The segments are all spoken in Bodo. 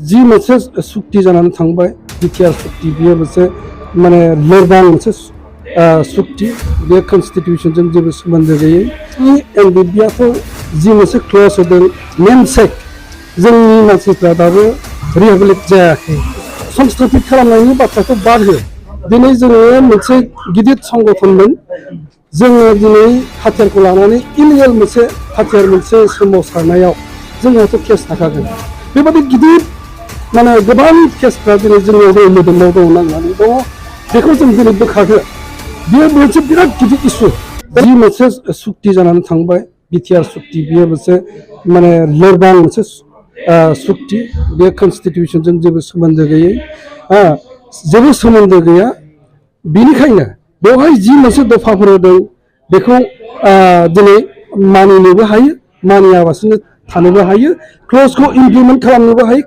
जि मोनसे सुक्ति जानानै थांबाय बिटिआर सुक्ति बियो मोनसे माने लोरबां मोनसे सुक्ति बे कन्स्टिटिउशनजों जेबो सोमोन्दो गैयै एनडिपिआथ' जि मोनसे क्लज होदों नेमसेक जोंनि मानसिफ्रा दाबो रिहेबिलिट जायाखै संस्थापित खालामनायनि बाथ्राखौ बाद हो दिनै जोङो मोनसे गिदिर संगठनमोन जोङो दिनै हाथियारखौ लानानै इलिगेल मोनसे हाथियार मोनसे सोमावसारनायाव जोंहाथ' केस थाखागोन बेबादि गिदिर माने गोबां केसफ्रा दिनै जोंनियाव मोदोमाव दं नांनानै दङ बेखौ जों दिनै बोखारदो बेयो मोनसे बिराद गिदिर इस्यु जि मोनसे सुक्ति जानानै थांबाय बिटिआर सुक्ति बियो मोनसे माने लोरबां मोनसे सुक्ति बे कन्स्टिटिउशनजों जेबो सोमोन्दो गैयै जेबो सोमोन्दो गैया बेनिखायनो बेवहाय जि मोनसे दफाफोर होदों बेखौ दिनै मानिनोबो हायो मानियाबासिनो थानोबो हायो क्लजखौ इमप्लिमेन्ट खालामनोबो हायो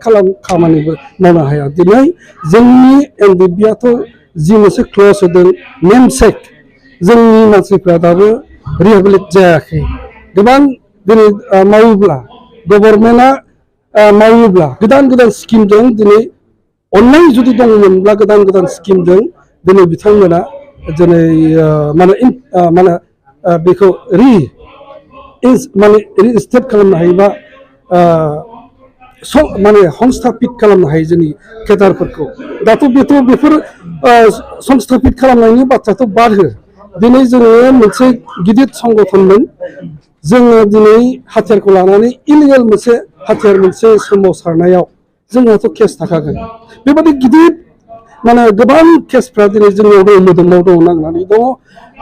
खामानिबो मावनो हाया दिनै जोंनि एनडिपिआथ' जि मोनसे क्लज होदों नेमसेक जोंनि मानसिफ्रा दाबो रिहेबिलिट जायाखै गोबां दिनै मावोब्ला गभर्नमेन्टआ मावोब्ला गोदान गोदान स्किमजों दिनै अननाय जुदि दंमोनब्ला गोदान गोदान स्किमजों दिनै बिथांमोना दिनै माने बेखौ रिइनस्टेट खालामनो हायोबा माने संस्थापित खालामनो हायो जोंनि केडारफोरखौ दाथ' बेफोर संस्थापित खालामनायनि बाथ्राखौ बाद हो दिनै जोङो मोनसे गिदिर संगठनमोन जोङो दिनै हाथियारखौ लानानै इलिगेल मोनसे हाथियार मोनसे सोमावसारनायाव जोंहाथ' केस थाखागोन बेबादि गिदिर माने गोबां केसफ्रा दिनै जोंनियाव मोदोमाव दं नांनानै दङ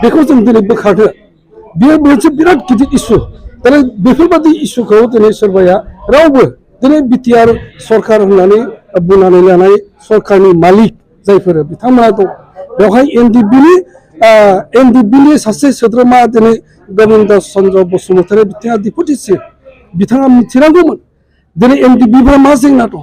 बेखौ जों दिनै बोखारदो बेयो मोनसे बिराद गिदिर इस्यु दिनै बेफोरबादि इस्युखौ दिनै सोरबाया रावबो दिनै बिटिआर सरकार होननानै बुंनानै लानाय सरकारनि मालिक जायफोर बिथांमोना दं बेवहाय एनडिपिनि सासे सोद्रोमा दिनै गबिन्द चन्द्र बसुमतारी बिथाङा डिपुटि चिफ बिथाङा मिथिनांगौमोन दिनै एनडिपिफोरा मा जेंना दं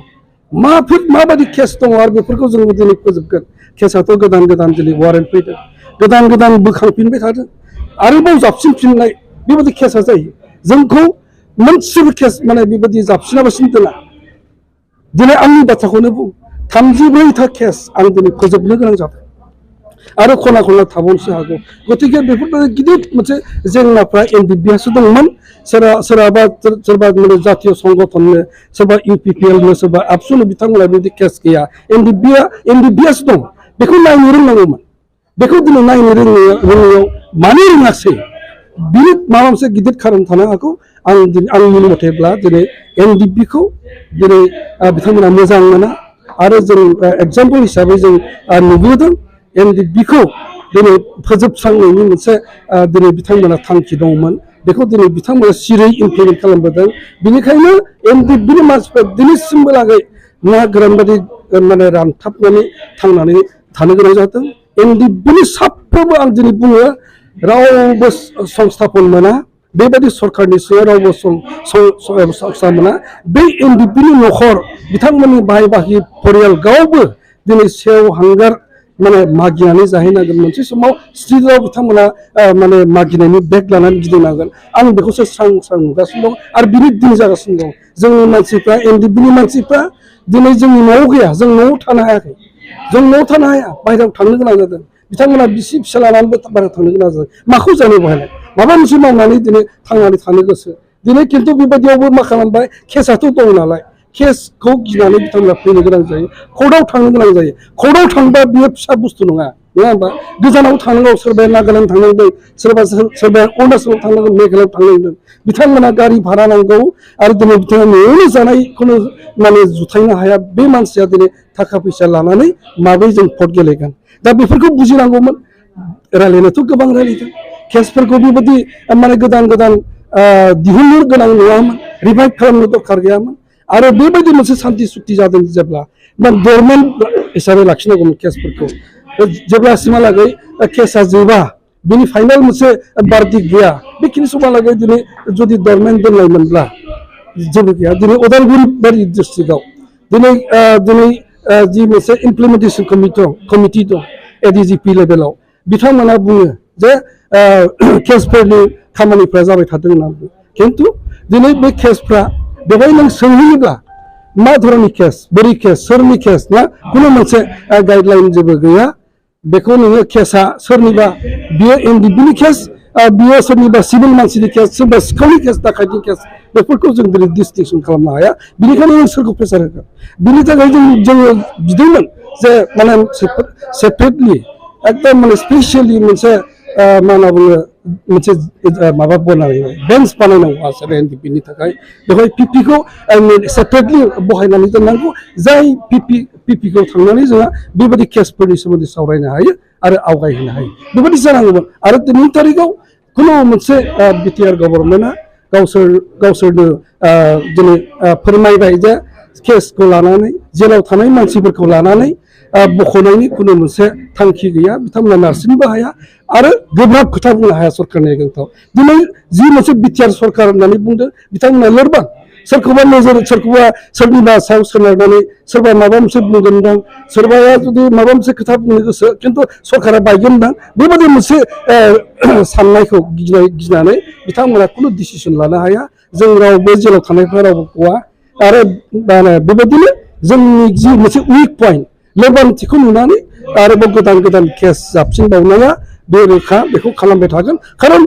माबायदि केस दङ आरो बेफोरखौ जोङो दिनै फोजोबगोन केसआथ' गोदान गोदान दिनै वारेन्ट फैदों गोदान गोदान बोखांफिनबाय थादों आरोबाव जाबसिनफिननाय बेबायदि केसा जायो जोंखौ मोनसेबो केस माने बेबायदि जाबसिनाबासिनो दोना दिनै आंनि बाथ्राखौनो बुं 34था केस आं दिनै फोजोबनो गोनां जादों आरो खना खनला थाबावनोसो हागौ गतिके बेफोरबायदि गिदिर मोनसे जेंनाफ्रा एनडिपिआसो दंमोन सोरबा माने जातीय संगठननो सोरबा इउपिपिएलनो सोरबा आबसुनो बिथांमोना बिदि केस गैया एनडिपिआसो दं बेखौ नायनो रोंनांगौमोन बेखौ दिनै नायनो रोङैयाव मानो रोङासै बिनि माबा मोनसे गिदिर खारन थानो हागौ आंनि मथेब्ला दिनै एनडिपिखौ दिनै बिथांमोना मोजां मोना आरो जों एग्जाम्पल हिसाबै जों नुबोदों एनडिपिखौ दिनै फोजोबस्रांनायनि मोनसे दिनै बिथांमोना थांखि दंमोन बेखौ दिनै बिथांमोना सिरियै इमप्लिमेन्ट खालामबोदों बेनिखायनो एनडिपिनि मानसिफ्रा दिनैसिमबो लागै ना गोरान बायदि माने रानथाबनानै थांनानै थानो गोनां जादों एनडिपिनि साफ्रोमबो आं दिनै बुङो रावबो संस्थापन मोना बेबायदि सरकारनि सिङाव रावबो संस्था मोना बे एनडिपिनि न'खर बिथांमोननि बाहाय बाहागि परियाल गावबो दिनै सेव हांगार माने मागिनानै जाहैनांगोन मोनसे समाव स्ट्रिटआव बिथांमोना माने मागिनायनि बेग लानानै गिदिंनांगोन आं बेखौसो स्रां स्रां नुगासिनो दं आरो बिनि दिन जागासिनो दं जोंनि मानसिफ्रा एनडिपिनि मानसिफ्रा दिनै जोंनि न'आव गैया जों न'आव थानो हायाखै जों न'आव थानो हाया बाहेरायाव थांनो गोनां जादों बिथांमोना बिसि फिसा लानानैबो बाहेरायाव थांनो गोनां जादों माखौ जानो बाहायनाय माबा मोनसे मावनानै दिनै थांनानै थानो गोसो दिनै खिन्थु बेबायदियावबो मा खालामबाय केसआथ' दं नालाय केसखौ गिनानै बिथांमोना फैनो गोनां जायो कर्टआव थांनो गोनां जायो कर्टआव थांबा बियो फिसा बुस्थु नङा होमबा गोजानाव थांनांगौ सोरबाया नागालेण्ड थांनांदों सोरबाया अरुणाचलाव थांनांगौ मेघालयआव थांनांदों बिथांमोना गारि भारा नांगौ आरो दिनै बिथाङा न'आवनो जानायखौनो माने जुथायनो हाया बे मानसिया दिनै थाखा फैसा लानानै माब्रै जों भट गेलेगोन दा बेफोरखौ बुजिनांगौमोन रायलायनायाथ' गोबां रायलायदों केसफोरखौ बेबायदि माने गोदान दिहुननो गोनां नङामोन रिभाइभ खालामनो दरखार गैयामोन आरो बेबायदि मोनसे सान्थि सुक्ति जादों जेब्ला गभर्नमेन्ट हिसाबै लाखिनांगौमोन केसफोरखौ जेब्लासिमहालागै केसा जोबा बिनि फाइनाल मोनसे बार्डिक्ट गैया बेखिनि समहालागै दिनै जुदि गभर्नमेन्ट दोननायमोनब्ला जेबो गैया दिनै उदालगुरि बायदि डिस्ट्रिक्टआव दिनै जि मोनसे इमप्लिमेन्टेसन कमिटि दं एडिजिपि लेभेलाव बिथांमोना बुङो जे केसफोरनि खामानिफ्रा जाबाय थादों होनना बुङो खिन्थु दिनै बे केसफ्रा बेवहाय नों सोंहैयोब्ला मा धरननि केस बोरै केस सोरनि केस ना खुनु मोनसे गाइडलाइन जेबो गैया बेखौ नोङो केसा सोरनिबा बियो एनडिपिनि केस बियो सोरनिबा सिभिल मानसिनि केस सोरबा सिखावनि केस दाखायनि केस बेफोरखौ जों दिनै डिस्टिंसन खालामनो हाया बिनिखायनो जों सोरखौ प्रेसार होगोन बिनि थाखाय जोङो बिदोंमोन जे माने सेपारेटलि एकदम माने स्पेसियेलि मोनसे मा होनना बुङो मोनसे माबा बनायनाय बेन्च बानायनांगौ आसार एनडिपिनि थाखाय बेवहाय पिपिखौ सेपारेटलि बहायनानै दोननांगौ जाय पिपिखौ थांनानै जोंहा बेबायदि केसफोरनि सोमोन्दै सावरायनो हायो आरो आवगायहोनो हायो बेबायदि जानांगौमोन आरो दिनैनि थारिखआव खुनु मोनसे बिटिआर गभर्नमेन्टआ गावसोरनो दिनै फोरमायबाय जे केसखौ लानानै जेलाव थानाय मानसिफोरखौ लानानै बख'नायनि खुनु मोनसे थांखि गैया बिथांमोना नारसिननोबो हाया आरो गोब्राब खोथा बुंनो हाया सरकारनि एगेन्स्टआव दिनै जि मोनसे बिटिआर सरकार होननानै बुंदों बिथांमोना लोरबां सोरखौबा नोजोर सोरखौबा सोरनिबा सायाव सोनारनानै सोरबा माबा मोनसे बुंगोनदां सोरबाया जुदि माबा मोनसे खोथा बुंनो गोसो खिन्थु सरकारा बायगोनदां बेबायदि मोनसे साननायखौ गिनानै बिथांमोना खुनु डिसिसन लानो हाया जों रावबो जेलाव थानायफ्रा रावबो गवा आरो बेबायदिनो जोंनि जि मोनसे उइक पइन्ट लोरबांथिखौ नुनानै आरोबाव गोदान केस जाबसिनबावनाया बे रोखा बेखौ खालामबाय थागोन खारन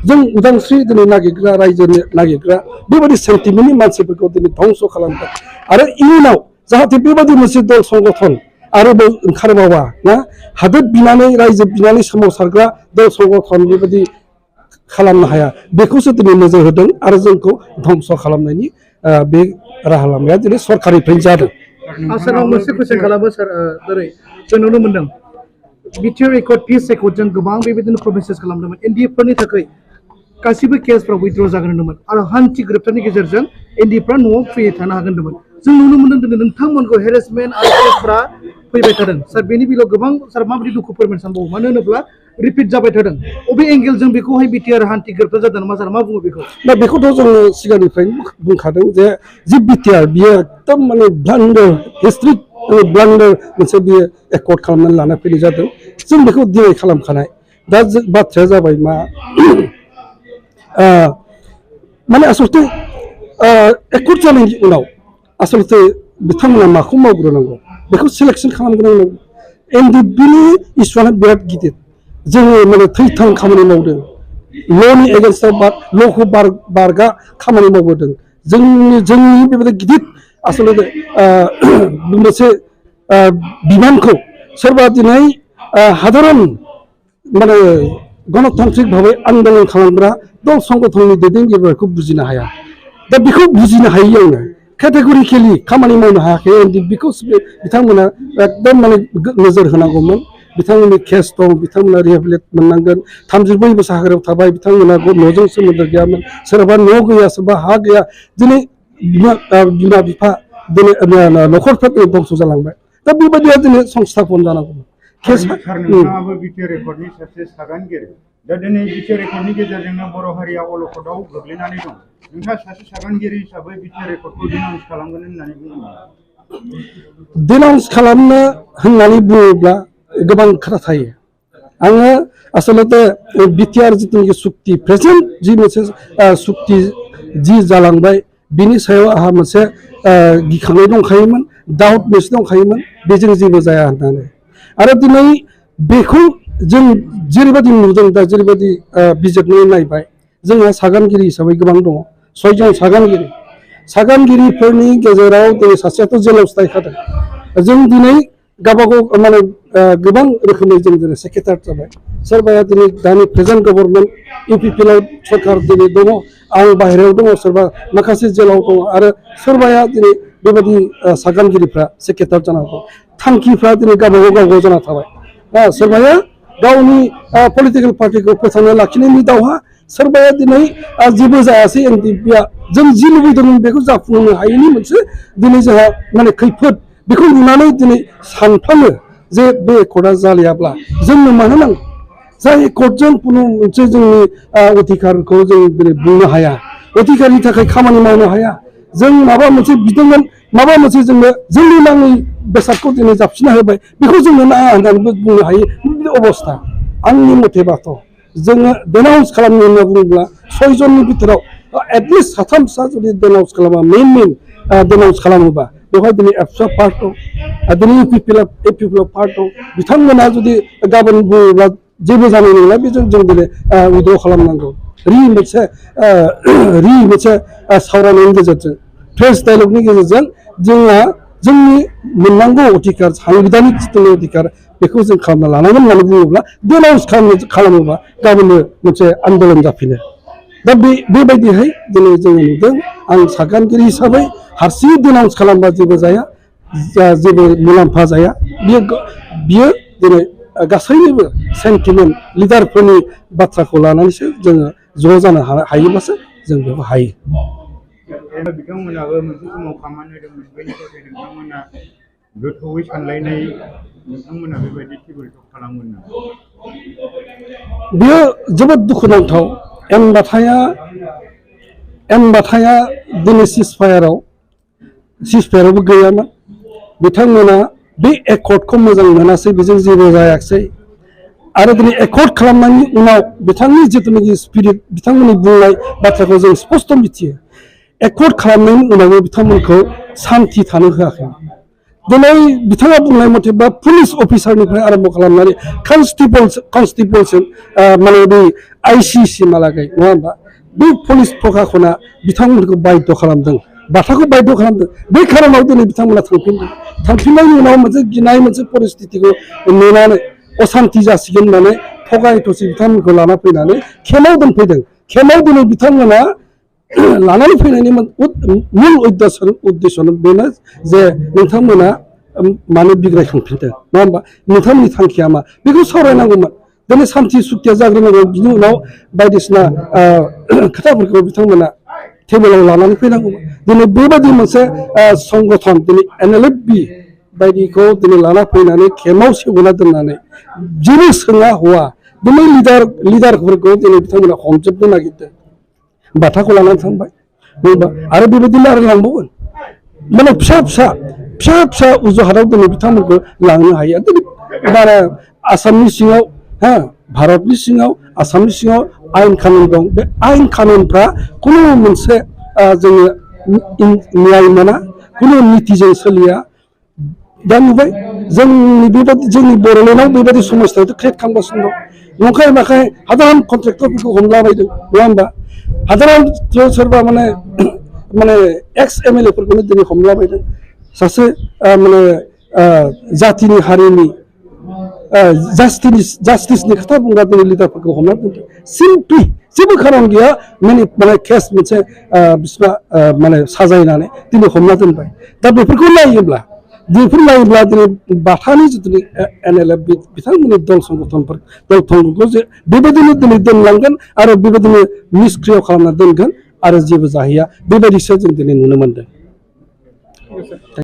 जों उदांस्रि दिनै नागिरग्रा रायजोनि नागिरग्रा बेबायदि सेन्टिमेन्टनि मानसिफोरखौ दिनै धंस खालामबाय आरो इयुनाव जाहाथे बेबायदि मोनसे दल संगठन आरोबाव ओंखारबावा ना हादोर बिनानै रायजो बिनानै सोमावसारग्रा दल संगठन बेबायदि खालामनो हाया बेखौसो दिनै नोजोर होदों आरो जोंखौ धंस खालामनायनि बे राहा लामाया दिनै सरकारनिफ्रायनो जादों आसाराव मोनसे कुइसन खालामो सार जेरै जों नुनो मोनदों बिटिआर एकर्ड पिस एकर्डजों गोबां बेबायदिनो प्रमिसेस खालामदोंमोन एनडिएफफोरनि थाखाय गासिबो केसफ्राव उइथड्र जागोन होनदोंमोन आरो हान्थि ग्रेप्टारनि गेजेरजों एनडिएफफ्रा न'आव फ्रियै थानो हागोन होनदोंमोन जों नुनो मोनदों दिनै नोंथांमोनखौ हेरेसमेन्ट आरो केसफ्रा फैबाय थादों सार बेनि बेलायाव गोबां सार माबायदि दुखु फोरमायनो सानबावो मानो होनोब्ला रिपिट जाबाय थादों अबे एंगेलजों बेखौहाय बिटिआर हान्थि ग्रेप्टार जादों मा सार मा बुङो बेखौ दा बेखौथ' जोङो सिगांनिफ्रायनो बुंखादों जे जि बिटिआर बियो एकदम माने ब्लान्डार हिस्ट्रिक ब्लान्डार मोनसे बियो एकर्ड खालामनानै लाना फैनाय जादों जों बेखौ दिनै खालामखानाय दा बाथ्राया जाबाय मा माने आसलथे एकर्ड जानायनि उनाव आसलथे बिथांमोना माखौ मावग्रोनांगौ बेखौ सिलेक्सन खालामग्रोनांगौ एनडिपिनि इस्युआनो बिराद गिदिर जोङो माने थैथां खामानि मावदों ल'नि एगेन्स्टआव ल'खौ बारगा खामानि मावबोदों जोंनि बेबायदि गिदिर आसलथे मोनसे बिबानखौ सोरबा दिनै हादरन माने गणतान्त्रिक भाबै आन्दलन खालामग्रा दल संगठननि दैदेनगिरिफोरखौ बुजिनो हाया दा बेखौ बुजिनो हायियावनो केटेगरिकेलि खामानि मावनो हायाखै एनडिपिखौ बिथांमोना एकदम माने नोजोर होनांगौमोन बिथांमोननि केस दं बिथांमोना रिहेबिलिट मोननांगोन 34 बोसोर हाग्रायाव थाबाय बिथांमोना न'जों सोमोन्दो गैयामोन सोरबा न' गैया सोरबा हा गैया दिनै बिमा बिफा दिनै न'खरफ्रा दिनै दंस जालांबाय दा बेबायदिया दिनै संस्थापन जानांगौमोन नोंथाङाबो बिटिआर एकर्डनि सासे सागानगिरि दा दिनै बिटिआर एकर्डनि गेजेरजोंनो बर' हारिया अलखदाव गोग्लैनानै दं नोंथाङा सासे सागानगिरि हिसाबै बिटिआर एकर्डखौ डिनाउन्स खालामगोन होननानै बुङो डिनाउन्स खालामनो होननानै बुङोब्ला गोबां खोथा थायो आङो आसलते बिटिआर जिथुनाखि सुक्ति प्रेजेन्ट जि मोनसे सुक्ति जि जालांबाय बिनि सायाव आंहा मोनसे गिखांनाय दंखायोमोन डाउट मोनसे दंखायोमोन बेजों जेबो जाया होननानै आरो दिनै बेखौ जों जेरैबायदि नुदों दा जेरैबायदि बिजिरनानै नायबाय जोंहा सागानगिरि हिसाबै गोबां दङ 6 जन सागानगिरिफोरनि गेजेराव दिनै सासेयाथ' जेलावसो थाहैखादों जों दिनै गावबागाव माने गोबां रोखोमै जों दिनै सेक्रेटारि जाबाय सोरबाया दिनै दानि प्रेजेन्ट गभर्नमेन्ट इउपिपिएलआव सरकार दिनै दङ आं बाहेरायाव दङ सोरबा माखासे जेलाव दङ आरो सोरबाया दिनै बेबायदि सागानगिरिफ्रा सेक्रेटारि जाना दं थांखिफ्रा दिनै गावबागाव जाना थाबाय सोरबाया गावनि पलिटिकेल पार्टिखौ फोथांना लाखिनायनि दावहा सोरबाया दिनै जेबो जायासै एनडिपिआ जों जि लुबैदोंमोन बेखौ जाफुंहोनो हायैनि मोनसे दिनै जोंहा माने खैफोद बेखौ नुनानै दिनै सानफ्लाङो जे बे एकर्डआ जालियाब्ला जोंनो मानो नांगौ जाय एकर्डजों खुनु मोनसे जोंनि अधिकारखौ जों दिनै बुंनो हाया अधिकारनि थाखाय खामानि मावनो हाया जों माबा मोनसे बिदोंमोन माबा मोनसे जोंनि नाङै बेसादखौ दिनै जाबसिनना होबाय बेखौ जोंनो नाङा होननानैबो बुंनो हायो बे अबस्था आंनि मथेबाथ' जोङो डेनाउन्स खालामनो होनना बुङोब्ला 6 जननि बिथोराव एटलिस्ट साथामसा जुदि देनाउन्स खालामा मेन देनाउन्स खालामोबा बेवहाय दिनै एबसुआ पार्ट दं दिनै इउपिपिएल पार्ट दं बिथांमोना जुदि गाबोन बुङोब्ला जेबो जानाय नंला बेजों जों दिनै उइद्र' खालामनांगौ मोनसे सावरायनायनि गेजेरजों प्रेस डायलगनि गेजेरजों जोंहा जोंनि मोननांगौ अधिकार साংবিধাनिक जिथुनि अधिकार बेखौ जों खालामना लानांगोन होननानै बुङोब्ला देनाउन्स खालामोबा गाबोननो मोनसे आन्दोलन जाफिनो दा बेबायदिहाय दिनै जोङो नुदों आं सागानगिरि हिसाबै हारसिङै देनाउन्स खालामबा जेबो जाया जेबो मुलाम्फा जाया बियो दिनै गासैनिबो सेन्टिमेन्ट लिडारफोरनि बाथ्राखौ लानानैसो जोङो ज' जानो हायोब्लासो जों बेखौ हायो बिथांमोनाबो मोनसे समाव खामानि होदोंमोन बेनि थाखाय नोंथांमोना गोथौयै सानलायनाय नोंथांमोना बेबायदि टेबोल टक खालामगोन नामा बियो जोबोद दुखुनांथाव एनबाथाया दिनै सिजफायारावबो गैयामोन बिथांमोना बे एकर्डखौ मोजां मोनासै बेजों जेबो जायाखिसै आरो दिनै एकर्ड खालामनायनि उनाव बिथांनि जिथुनाखि स्पिरिट बिथांमोननि बुंनाय बाथ्राखौ जों स्पष्ट मिथियो एकर्ड खालामनायनि उनावबो बिथांमोनखौ सान्थि थानो होआखै दिनै बिथाङा बुंनाय मथेबा पुलिस अफिसारनिफ्राय आरम्भ खालामनानै कनस्टेबलसिम माने बे आइसिसिमहालागै नङा होमबा बे पुलिस प्रखाखना बिथांमोनखौ बाध्य खालामदों बाथाखौ बाध्य खालामदों बे खारनाव दिनै बिथांमोना थांफिननायनि उनाव मोनसे गिनाय मोनसे परिस्थितिखौ नुनानै असान्ति जासिगोन होननानै थगाय थसि बिथांमोनखौ लाना फैनानै केम्पआव दोनफैदों केम्पआव दिनै बिथांमोना लानानै फैनायनि मुल उद्देश्यनो बेनो जे नोंथांमोना मानो बिग्रायखांफिनदों नङा होमबा नोंथांमोननि थांखिया मा बेखौ सावरायनांगौमोन दिनै सान्थि सुक्तिया जाग्रोनांगौ बिनि उनाव बायदिसिना खोथाफोरखौ बिथांमोना टेबोलाव लानानै फैनांगौमोन दिनै बेबायदि मोनसे संगठन दिनै NLFB बायदिखौ दिनै लाना फैनानै केम्पआव सेवना दोननानै जेबो सोङा हवा दिनै लिडारफोरखौ दिनै बिथांमोना हमजोबनो नागिरदों बाथाखौ लानानै थांबाय नङा आरो बेबायदिनो आरो लांबावगोन माने फिसा फिसा उजुहादाव दिनै बिथांमोनखौ लांनो हायो दिनै बारा आसामनि सिङाव भारतनि सिङाव आसामनि सिङाव आयेन कानुन दं बे आयेन कानुनफ्रा खुनु मोनसे जोङो न्याय मोना खुनु नितिजों सोलिया दा नुबाय जोंनि बर'लेण्डआव बेबायदि समस्यायाथ' क्रियेट खालामगासिनो दं नंखाय माखाय हाजारान कन्ट्रेक्टरफोरखौ हमलाबायदों नङा होमबा हाजारान सोरबा माने एक्स MLA फोरखौनो दिनै हमलाबायदों सासे माने जातिनि हारिनि जास्टिसनि खोथा बुंग्रा दिनै लिडारफोरखौ हमना दोनदों सिम्पलि जेबो खारन गैया माने केस मोनसे बिसिना माने साजायनानै दिनै हमना दोनबाय दा बेफोरखौ नायोब्ला दिनै बाथानि जिथु NLF बिथांमोननि दल संगठनखौ जे बेबायदिनो दिनै दोनलांगोन आरो बेबायदिनो निष्क्रिय खालामना दोनगोन आरो जेबो जाहैया बेबायदिसो जों दिनै नुनो मोनदों